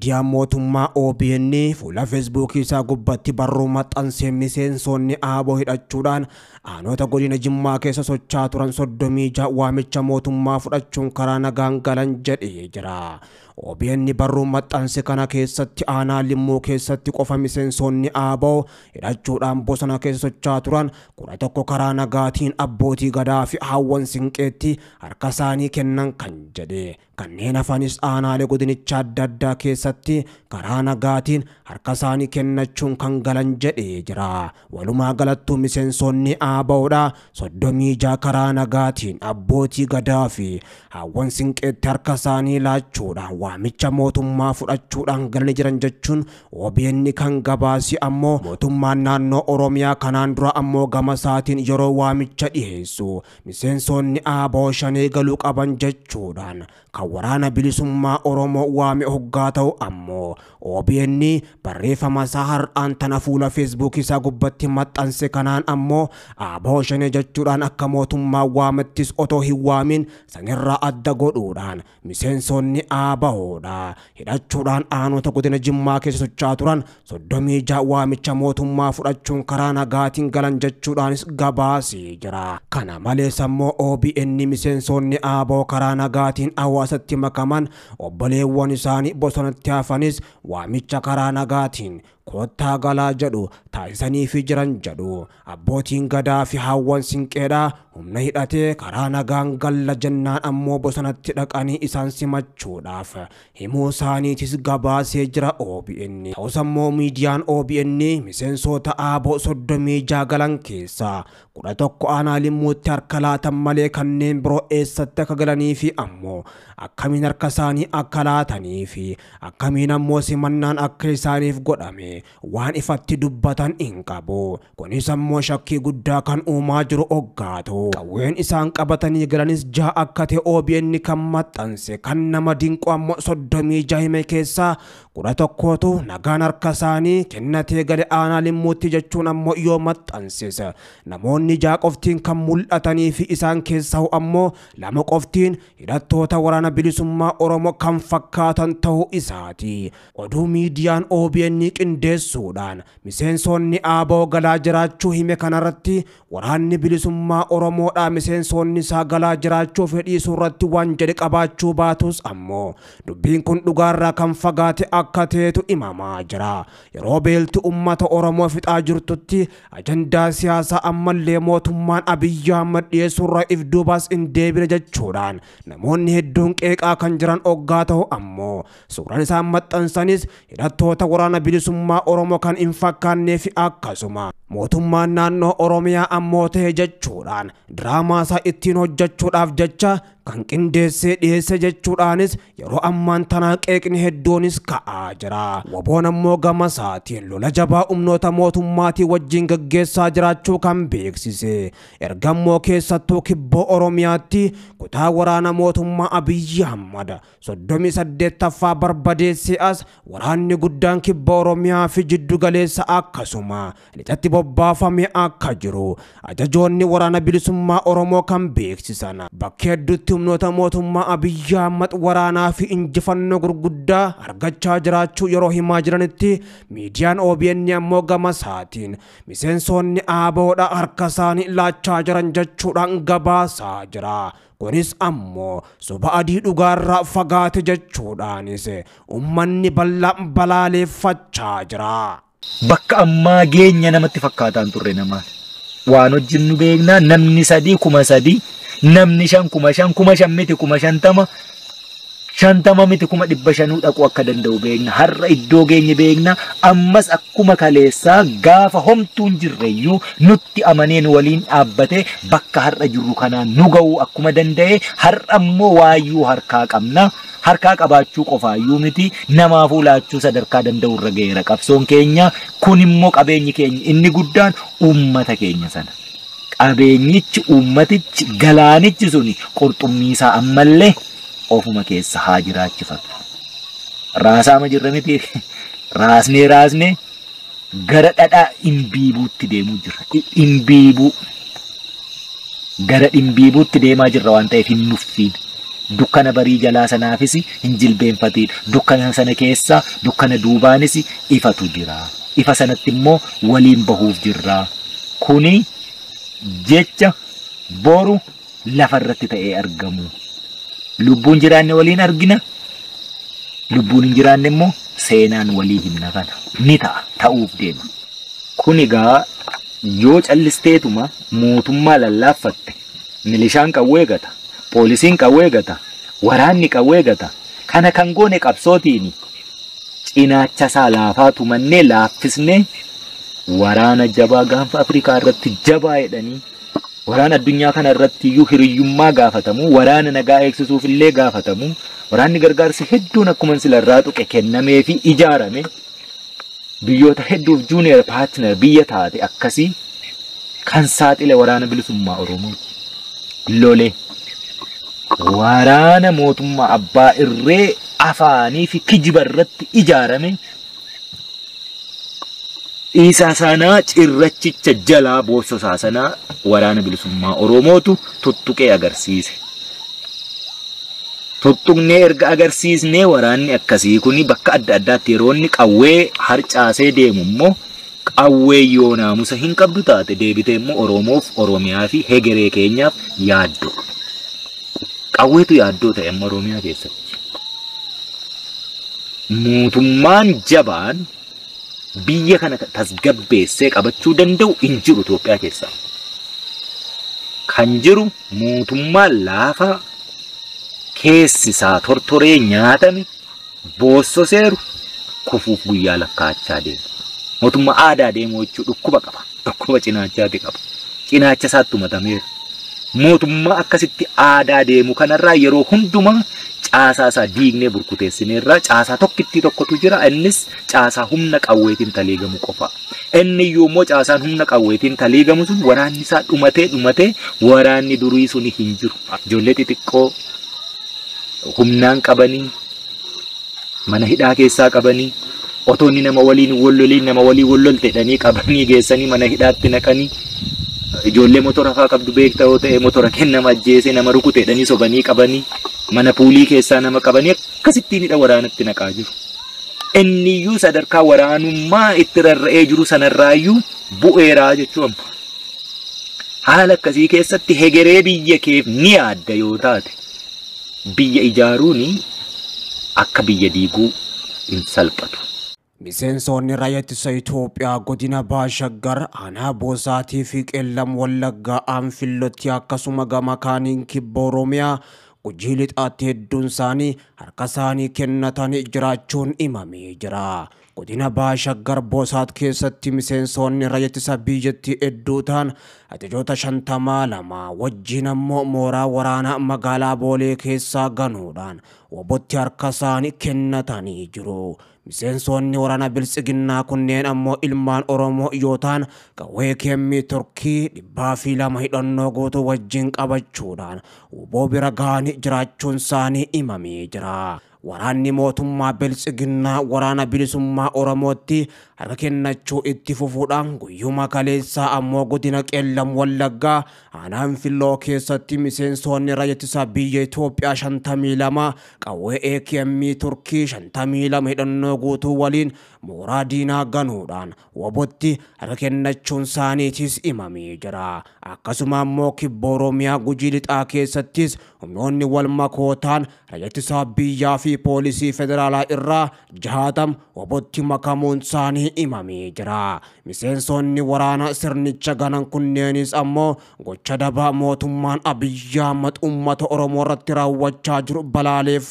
Miidiyaan mootummaa OBN fuula Feesbuukii isaa gubbatti barruu maxxansee miseensonni ABO hidhachuudhaan aanota godina Jimmaa keessa socho'aa turan 36 waamicha mootummaa fudhachuun karaa nagaan galan jedhee jira. OBN barruu maxxanse kana keessatti aanaa Limmuu keessatti qofa miseensonni ABO hidhachuudhaan bosona keessa socho'aa turan 11 karaa nagaatiin abbootii gadaa fi hawwan sinqeetti harka isaanii kennan kan jedhe. Kanneen hafanis aanaalee godinichaa adda addaa keessatti karaa nagaatiin harka isaanii kennachuun kan galan jedhee jira. Walumaa galattuu miseensonni ABOdha 36 karaa nagaatiin abbootii gadaa fi hawwan sinqeetti harka isaanii laachuudhaan waamicha mootummaa fudhachuudhaan galanii jiran jechuun OBN kan gabaasi ammoo mootummaan naannoo Oromiyaa kanaan dura ammoo gama isaatiin yeroo waamicha dhiyeessu miseensonni ABO shanee galuu qaban jechuudhaan kan waraana bilisummaa Oromoo waame hoggaa ta'u ammoo OBN barreeffama isaa har'aan tana fuula Feesbuukii isaa gubbatti maxxanse kanaan ammoo ABO shanee jechuudhaan akka mootummaa waamettis otoo hin waamin sanirraa adda godhuudhaan miseensonni ABOdha hidhachuudhaan aanota godina Jimmaa keessa socho'aa turan 36 waamicha mootummaa fudhachuun karaa nagaatiin galan jechuudhaanis gabaasee jira. Kana malees ammoo OBN miseensonni ABO karaa nagaatiin hawaasatti makaman obboleewwan isaanii bosonatti hafanis waamicha karaa nagaatiin kottaa galaa jedhu taasisaniifi jiran jedhu. Abbootiin gadaa fi hawwan sinqeedhaa humna hidhatee karaa nagaan galla jennaan ammoo bosonatti dhaqanii isaan simachuudhaaf himuu isaaniitis gabaasee jira OBN. Ta'us ammoo miidiyaan OBN miseensota ABO 36 galan keessaa 11 aanaa Limmuutti harka laatan malee kanneen biroo eessatti akka galanii fi ammoo akkamiin harka isaanii akka laatanii fi akkamiin ammoo simannaan akka isaaniif godhame waan ifatti dubbatan hin qabu. Kunis ammoo shakkii guddaa kan uumaa jiru hoggaatu. Qawween isaan qabatanii galanis ja'a akka ta'e OBN kan maxxanse kan nama dinqu ammoo 36 hime keessaa 11tu nagaan harka isaanii kennatee gale aanaa Limmuutti jechuun ammoo yoo maxxanses namoonni ja'a qoftiin kan mul'atanii fi isaan keessaa ammoo 2 qoftiin hidhattoota waraana bilisummaa Oromoo kan fakkaatan ta'uu isaati. Oduu miidiyaan OBN qindeessuudhaan miseensonni ABO galaa jiraachuu hime kanarratti waraanni bilisummaa Oromoodhaa miseensonni isaa galaa jiraachuu fedhiisuu irratti waan jedhe qabaachuu baatus ammoo dubbiin kun dhugaarraa kan fagaate akka ta'etu himamaa jira. Yeroo beelti uummata Oromoo fixaa jirtutti ajandaa siyaasaa ammallee mootummaan Abiyyi Ahmad dhiyeessuurra if duubas hin deebine jechuudhaan namoonni hedduun qeeqaa kan jiran hoggaa ta'u ammoo suuraan isaan maxxansanis hidhattoota waraana bilisummaa Oromoo kan hin fakkaannee fi akkasuma mootummaan naannoo Oromiyaa ammoo ta'e jechuudhaan diraamaa isaa ittiin hojjechuudhaaf jecha kan qindeessee dhiyeesse jechuudhaanis yeroo ammaan tanaa qeeqni hedduunis ka'aa jira. Waboon ammoo gama isaatiin lola jabaa humnoota mootummaatii wajjin gaggeessaa jiraachuu kan beeksise. Ergammoo keessattuu kibboo Oromiyaatti kutaa waraana mootummaa Abiyyi Ahmad 38ffaa barbadeessee as waraanni guddaan kibba Oromiyaa fi jiddu galeessa akkasuma lixatti bobbaafame akka jiru ajajoonni waraana bilisummaa Oromoo kan beeksisan. Bakka hedduutti humnoota mootummaa Abiyyi Ahmad waraanaa fi injifannoo gurguddaa argachaa jiraachuu yeroo himaa jiranitti miidiyaan OBN ammoo gama isaatiin miseensonni ABOdha harka isaanii laachaa jiran jechuudhaan gabaasaa jira. Kunis ammoo soba adii dhugaarraa fagaate jechuudhaanis uummanni bal'aan balaaleeffachaa jira. Bakka ammaa geenya namatti fakkaataan turre namaa. Waan hojjennu beeknaa namni 3 3,000 namni 5 5,000 5,000 miti 50,000 50 miti 500,000 dhaquu akka danda'u beekna. Har'a iddoo geenye beekna. Ammas akkuma kaleessaa gaafa homtuun jirreyyuu nutti amaneen waliin dhaabbate bakka har'a jirru kanaan nu ga'uu akkuma danda'e har'a ammoo waayyuu harkaa qabna. Harkaa qabaachuu qofaayyuu miti namaafuu laachuu sadarkaa danda'u irra ga'eera qabsoon keenya. Kun immoo qabeenyi keenya inni guddaan uummata keenya sana. Qabeenyichi uummatichi galaanichi suni qurxummii isaa ammallee ofuma keessa haa jiraachifatu. Raasaama jirra miti. Raasnee gara dhadhaa dhimbiibuutti deemuu jirra. Dhimbiibuu. Gara dhimbiibuutti deemaa jirra waan ta'eef hin nuffiin. Dukkana barii jalaa sanaafis hin jilbeenfatiin. Dukkana sana keessa dukkana duubaanis ifatu jira. Ifa sanatti immoo waliin bahuuf jirra. Kuni jecha boru lafarratti ta'ee argamu. Lubbuun jiraanne waliin argina. Lubbuun hin jiraanne immoo seenaan walii himna kana. Ni ta'a, ta'uuf deema. Kun egaa yoo callisteetuma mootummaa lallaaffatte, milishaan qawwee gata, poolisiin qawwee gata, waraanni qawwee gata. Kana kan goone qabsootiini. Cinaacha isaa laafaa tumannee laaffisnee waraana jabaa gaanfa Afrikaa irratti jabaa jedhanii waraana addunyaa kana irratti iyyuu hiriyyummaa gaafatamu, waraana nagaa eegsisuuf illee gaafatamu, waraanni gargaarsi hedduun akkuma silarraa tuqe kennamee fi ijaarame biyyoota hedduuf junior partner biyya taate akkasii kan saaxile waraana bilisummaa Oromooti. Lole waraana mootummaa abbaa irree afaanii fi kijiba irratti ijaarame isaa sanaa cirrachicha jalaa boossosaa sanaa waraana bilisummaa Oromootu tuttuqee agarsiise. Tuttuqnee erga agarsiisnee waraanni akkasii kuni bakka adda addaatti yeroo inni qawwee harcaasee deemu immoo qawwee yoo naamusa hin qabdu taate deebitee immoo Oromoof, Oromiyaa fi hegeree keenyaaf yaaddoo. Qawweetu yaaddoo ta'e amma Oromiyaa keessatti. Mootummaan jabaan biyya kana tasgabbeessee qabachuu danda'u hin jiru Itoophiyaa keessaa. Kan jiru mootummaa laafaa keessi isaa tortoree nyaatame boossoseeru kufuuf guyyaa lakkaa'achaa deema. Mootummaa aadaa deemu jechuun dhukkuba qaba. Dhukkuba cinaachaati qaba. Cinaacha isaatti matameera. Mootummaa akkasitti aadaa deemu kanarraa yeroo hundumaa caasaa isaa diignee burkuteessineerraa caasaa tokkittii tokkotu jira. Innis caasaa humna qawweetiin taliigamu qofa. Inni iyyuu immoo caasaan humna qawweetiin taliigamu sun waraanni isaa dhumatee waraanni durii suni hin jiru. Ijoollee xixiqqoo humnaan qabanii mana hidhaa keessaa qabanii otoo inni nama waliin walloliin nama waliin wallolte jedhanii qabanii geessanii mana hidhaatti naqanii ijoollee motora faa qabdu beektaa yoo ta'e motora kennama ajjeesee nama rukute jedhanii sobanii qabanii mana puulii keessaa nama qabanii akkasittiin hidha waraanatti naqaa jiru. Inni iyyuu sadarkaa waraanummaa itti rarra'ee jiru sanarraayyuu bu'eeraa jechuu amma. Haala akkasii keessatti hegeree biyya keef ni yaadda yoo taate biyya ijaaruun akka biyya diiguu hin salphatu. Miseensonni raayyaa ittisa Itoophiyaa godina Baashaggar aanaa Boosaatii fi Qeellam Wallaggaa Aanfillotti akkasuma gama kaaniin kibba Oromiyaa Gujii lixaatti hedduun isaanii harka isaanii kennatanii jiraachuun himamee jira. Godina Baashaggar Boosaat keessatti miseensonni raayyaa ittisa biyyattii hedduu ta'an ajajoota 52 wajjin ammoo mooraa waraanaa magaalaa Boolee keessaa ganuudhaan wobotti harka isaanii kennatanii jiru. Miseensonni waraana biltsiginnaa kunneen ammoo ilmaan Oromoo yoo ta'an qawwee keemmii Turkii 202 hidhannoo guutuu wajjin qabachuudhaan woboo bira gahanii jiraachuun isaanii himamee jira. Waraanni mootummaa biltsiginnaa waraana bilisummaa Oromootti harka kennachuu itti fufuudhaan guyyuma kaleessaa ammoo godina Qeellam Wallaggaa aanaa Anfilloo keessatti miseensonni raayyaa ittisa biyya Itoophiyaa 52 qawwee AKM Turkii 52 hidhannoo guutuu waliin mooraa diinaa ganuudhaan wobotti harka kennachuun isaaniitis himamee jira. Akkasuma ammoo kibba Oromiyaa Gujii lixaa keessattis humnoonni wal makootaan raayyaa ittisa biyyaa fi poolisii federaalaa irraa 60 wobotti makamuun isaanii himamee jira. Miseensonni waraana sirnicha ganan kunneenis ammoo gocha dabaa mootummaan Abiyyi Ahmad uummata Oromoo irratti raawwachaa jiru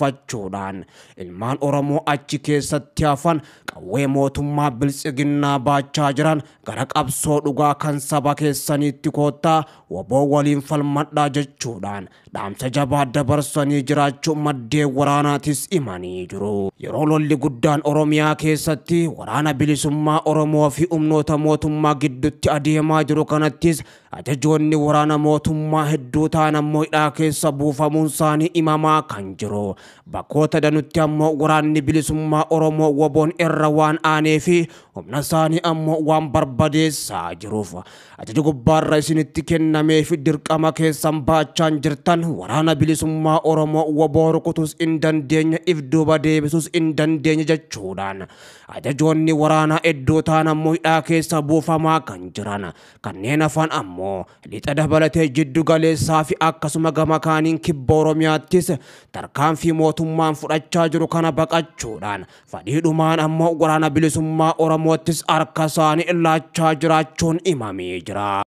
balaaleffachuudhaan ilmaan Oromoo achi keessatti hafan qawwee mootummaa biltsiginnaa baachaa jiran gara qabsoo dhugaa kan saba keessaniitti koottaa woboo waliin falmadhaa jechuudhaan dhaamsa jabaa dabarsanii jiraachuu maddeen waraanaatis himanii jiru. Yeroo lolli guddaan Oromiyaa keessatti waraana bilisummaa Oromoo fi humnoota mootummaa gidduutti adeemaa jiru kanattis ajajoonni waraana mootummaa hedduu ta'an ammoo hidhaa keessa buufamuun isaanii himamaa kan jiru. Bakkoota danutti ammoo waraanni bilisummaa Oromoo woboon irra waan aanee fi humna isaanii ammoo waan barbadeessaa jiruuf ajaja gubbaarra isinitti kenname kennameef dirqama keessan baachaan jirtan waraana bilisummaa Oromoo woboo rukutus hin dandeenye if duuba deebisus hin dandeenye jechuudhaan ajajoonni waraanaa iddoo ta'an ammoo hidhaa keessa buufamaa kan jiran kanneen hafan ammoo lixa dabalatee jiddu galeessaa fi akkasuma gama kaaniin kibba Oromiyaattis tarkaanfii mootummaan fudhachaa jiru kana baqachuudhaan fadhiidhumaan ammoo waraana bilisummaa Oromoottis harka isaanii laachaa jiraachuun himamee jira.